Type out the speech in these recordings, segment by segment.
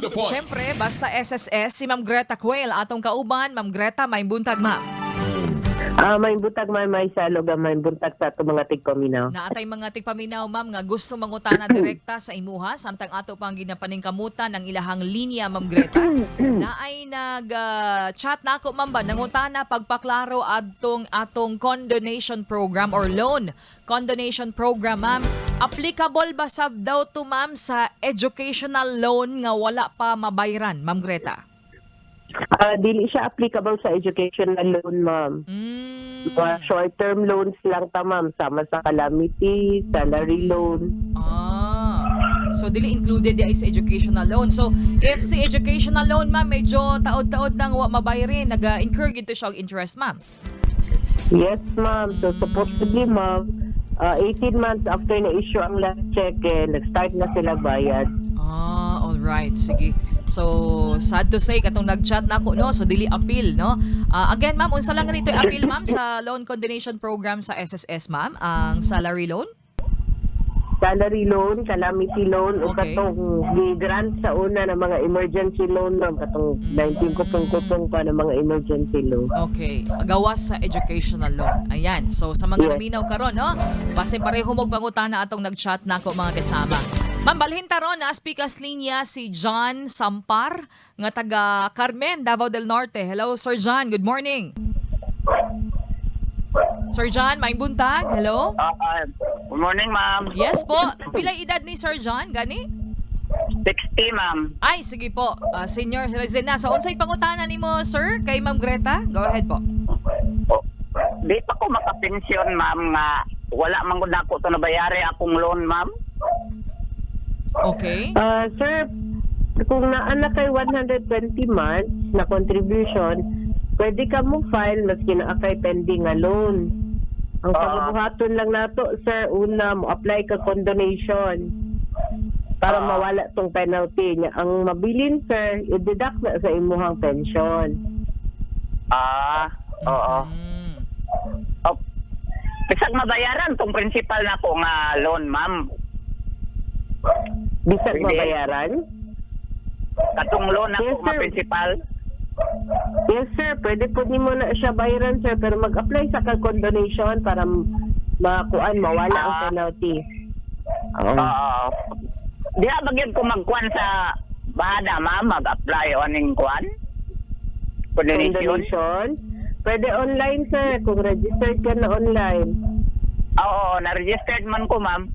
the point. Siyempre, basta SSS, si Ma'am Greta Quail, atong kauban. Ma'am Greta, may buntag, ma'am. Ah, may buntag, may salog, may buntag sa ato mga tigpaminaw. Naatay mga tigpaminaw, ma'am, nga gusto mangutana direkta sa imuha samtang ato pang ginapaningkamutan ang ilahang linya, Ma'am Greta. Naay nag chat na ako, ma'am, ba nangutana pagpaklaro adtong atong condonation program or loan condonation program, ma'am. Applicable ba sab daw to, ma'am, sa educational loan nga wala pa mabayran, Ma'am Greta? Ah, dili siya applicable sa educational loan, ma'am. Mga short-term loans lang ta, ma'am, sama sa calamity, salary loan. Ah. So dili included di ay sa educational loan. So if si educational loan, ma'am, medyo taod-taod nang wa mabayarin, naga-incur gid to siya og interest, ma'am. Yes, ma'am. So supposedly, ma'am, 18 months after na-issue ang last check, eh, nag-start na sila bayad. Ah, all right. Sige. So sad to say katong nag-chat na ako, no. So dili appeal, no. Ah, again, ma'am, unsa lang ganito yung appeal, ma'am, sa loan condonation program sa SSS, ma'am, ang salary loan? Salary loan, calamity loan, o katong gi-grant sa una ng mga emergency loan, ma'am, katong 19 kupong-kupong pa ng mga emergency loan. Okay, gawas sa educational loan. Ayan. So sa mga naminaw karon, no? Base pareho mo pangutana atong nag-chat nako, mga kasama. Ma'am, balhin taron na speakers linya si John Sampar nga taga Carmen, Davao del Norte. Hello, Sir John. Good morning. Sir John, may buntag. Hello? Good morning, ma'am. Yes po. Pila edad ni Sir John gani? 60, ma'am. Ay, sige po. Ah, senior citizen na. So unsay pangutana nimo, sir, kay Ma'am Greta? Go ahead po. Oh, di pa ko makapensyon, ma'am, nga wala man gud nako to nabayari akong loan, ma'am. Okay. Ah, sir, kung naa na kay 120 months na contribution, pwede ka mo file maski naa kay pending nga loan. Ang pagbuhaton lang nato, sir, una mo apply ka condonation para mawala tong penalty niya. Ang mabilin, sir, i-deduct na sa imuhang pension. Ah, oo. Oh, bisag mabayaran tong principal nako nga loan, ma'am. Bisag Pwede. mabayaran? Katong loan nako Yes, nga sir. principal. Yes, sir. Pwede po nimo na siya bayaran, sir. Pero mag-apply sa ka condonation para makuan, mawala ang penalty. Oo. Oo. Diha ba gyud ko magkuan sa bahada, ma'am, mag-apply o aning kuan? Condonation. Condonation. Pwede online, sir, kung registered ka na online. Oo, na-registered man ko, ma'am.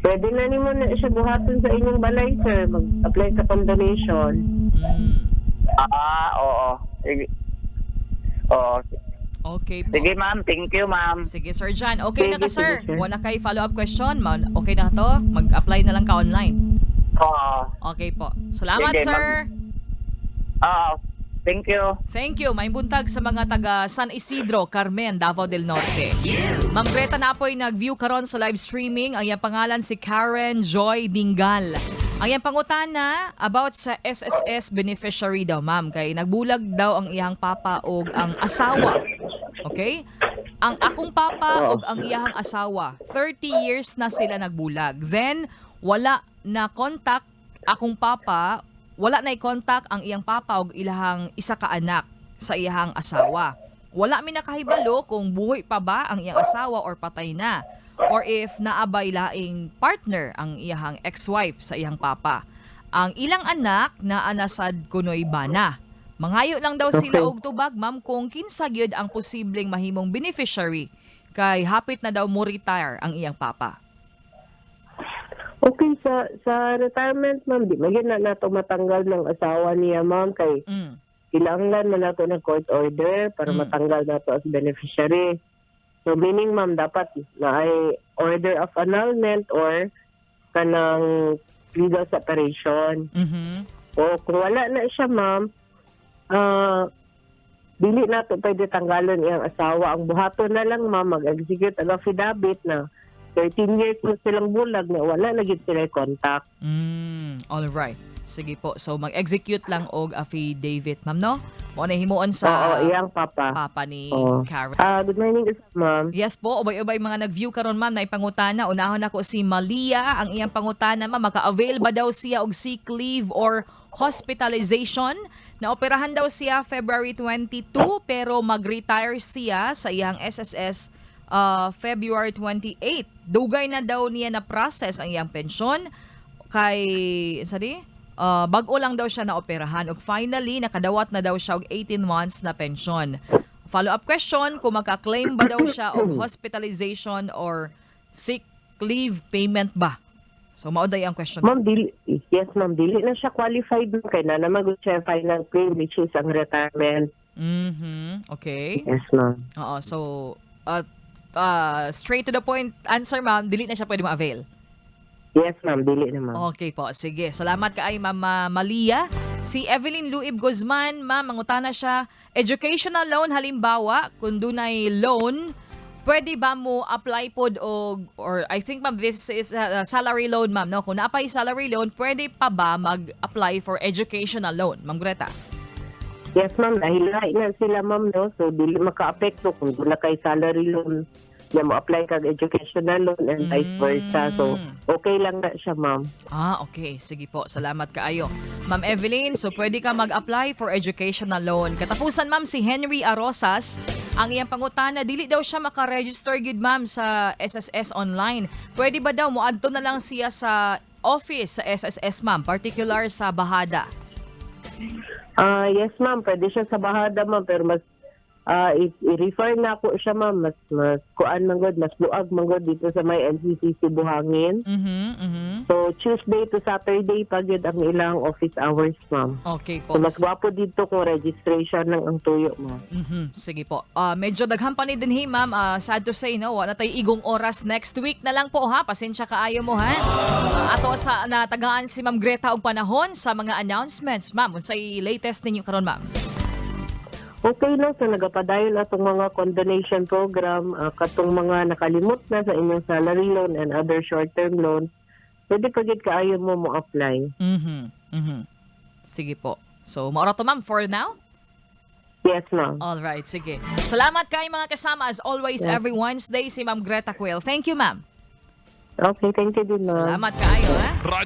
Pwede na nimo na siya buhaton sa inyong balay, sir. Mag-apply sa condonation. Ah, oo. Sige. Oo. Okay po. Sige, ma'am. Thank you, ma'am. Sige, Sir John. Okay na ka, Sige, sir. sige, sir. Wala kay follow-up question. Man, okay na to? Mag-apply na lang ka online. Oo. Okay po. Salamat, Sige, sir. Oo. Thank you. Thank you. May buntag sa mga taga San Isidro, Carmen, Davao del Norte. Ma'am Greta, napoy nag-view karon sa live streaming. Ang iyang pangalan si Karen Joy Dingal. Ang iyang pangutana about sa SSS beneficiary daw, ma'am. Kay nagbulag daw ang iyang papa og ang asawa. Okay? Ang akong papa og ang iyang asawa, 30 years na sila nagbulag. Then, wala na contact akong papa, wala na contact ang iyang papa og ilahang isa ka anak sa iyang asawa. Wala mi nakahibalo kung buhi pa ba ang iyang asawa or patay na or if naabay laing partner ang iyang ex-wife sa iyang papa. Ang ilang anak naa na sad kunoy bana. Mangayo lang daw sila og tubag, ma'am, kung kinsa gyud ang posibleng mahimong beneficiary kay hapit na daw mo retire ang iyang papa. Okay, sa retirement, ma'am, di man gyud na nato matanggal ng asawa niya, ma'am, kay kailangan man nato ng court order para matanggal nato as beneficiary. So meaning, ma'am, dapat na ay order of annulment or kanang legal separation. O kung wala na siya, ma'am, dili nato pwede tanggalon iyang asawa. Ang buhaton na lang, ma'am, mag-execute ang affidavit na 13 years na silang bulag na wala na gid sila contact. All right. Sige po. So mag-execute lang og affidavit, ma'am, no? Mao na himuon sa Oo, iyang papa. Papa ni Oo. Karen. Ah, good morning, ma'am. Yes po, ubay-ubay mga nag-view karon, ma'am, na ipangutana. Unahon nako si Malia, ang iyang pangutana, ma'am, maka-avail ba daw siya og sick leave or hospitalization? Naoperahan daw siya February 22 pero mag-retire siya sa iyang SSS February 28. Dugay na daw niya na process ang iyang pensyon kay sorry, bag-o lang daw siya naoperahan ug finally nakadawat na daw siya og 18 months na pensyon. Follow-up question, kung maka-claim ba daw siya og hospitalization or sick leave payment ba? So mao day ang question. Ma'am, dili, yes ma'am, dili na siya qualified ma'am kay na naman gud siya final claim, which is ang retirement. Okay. Yes, ma'am. Oo, so straight to the point answer, ma'am, dili na siya pwede ma-avail. Yes, ma'am, dili na, ma'am. Okay po, sige. Salamat kay Ma'am Malia. Si Evelyn Luib Guzman, ma'am, mangutana siya, educational loan halimbawa, kung dunay loan, pwede ba mo apply pod og, or I think, ma'am, this is salary loan, ma'am, no? Kung naapay salary loan, pwede pa ba mag-apply for educational loan? Ma'am Greta. Yes, ma'am, dahil lahi na sila, ma'am, no? So, dili maka-apekto kung wala kay salary loan na mo-apply kag educational loan and vice versa. So, okay lang na siya, ma'am. Ah, okay. Sige po. Salamat kaayo, Ma'am Evelyn, so pwede ka mag-apply for educational loan. Katapusan, ma'am, si Henry Arosas, ang iyang pangutana, dili daw siya makaregister gid, ma'am, sa SSS online. Pwede ba daw moadto na lang siya sa office sa SSS, ma'am, particular sa Bahada? Ah, yes, ma'am, pwede siya sa Bahada, ma'am, pero mas i-refer na ako siya, ma'am, mas kuan man gud, mas luag man gud dito sa may NCCC Buhangin. So Tuesday to Saturday pa gyud ang ilang office hours, ma'am. Okay po. So mas gwapo dito kung registration ng ang tuyo, ma'am. Sige po. Ah, medyo daghan pa ni dinhi, ma'am. Ah, sad to say, no, wala tay igong oras. Next week na lang po ha. Pasensya kaayo mo ha. Ah, ato sa natagaan si Ma'am Greta og panahon sa mga announcements, ma'am. Unsay latest ninyo karon, ma'am? Okay no, so nagapadayon atong mga condonation program, katong mga nakalimot na sa inyong salary loan and other short-term loan, pwede pa gyud kaayo mo mo apply. Sige po. So, maura to, ma'am, for now. Yes, ma'am. All right, sige. Salamat kay mga kasama as always every Wednesday si Ma'am Greta Quill. Thank you, ma'am. Okay, thank you din, ma'am. Salamat kaayo ha.